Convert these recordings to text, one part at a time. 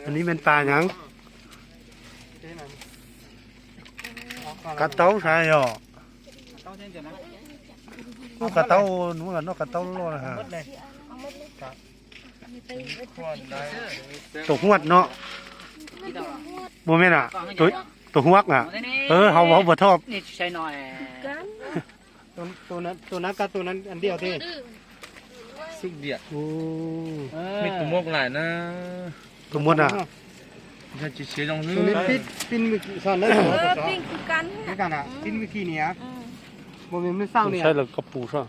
Tus no mas pas nyav? Kav taub sav yog? Noj kav taub, nub los noj kav taub loj na. Tus huaj no, mus me na, tus huaj na, hauv hauv puas thoj. Tus nab kab tus nab an diaj thiab. Xúc điệp. Tus muaj lais na. Tus muaj na. Pin mws kis soj na. Pin mws kis niam. Mus me me xauj niam. Saib lawv kab pus soj.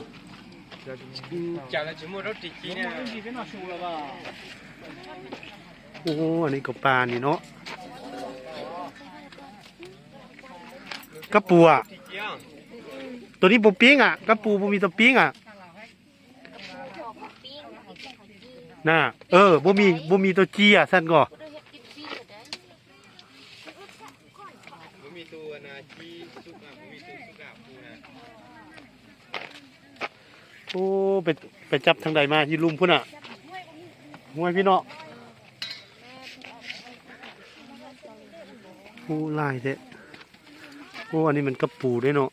Ua, nim kaum pas nim no. Kab pus, tus no puas pib a? Kab pus puas me tau pib a? Na, puas me tau ci a, xaj nkaus. Peb cab thaaj dais mas yij lum phub na. Muaj pib no. Hu lais thiab. Ua, nim mas kab pus thiab no.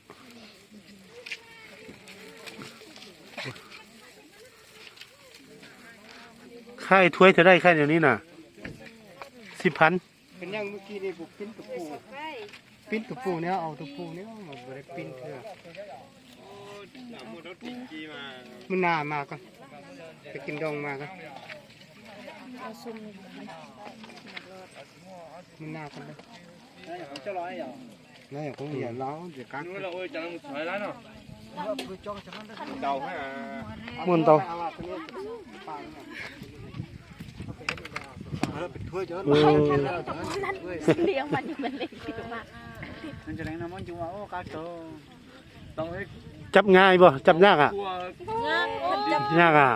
Khai thuaib thiab dai khai no ni na. Xib phav. Pib tus pus no, au tus pus no, pib thiab. Mus nas mas koj, kis doog mas koj. Mus nas koj. Muaj ntau. Cab nyaj pom, cab nyaj a? Nyaj a?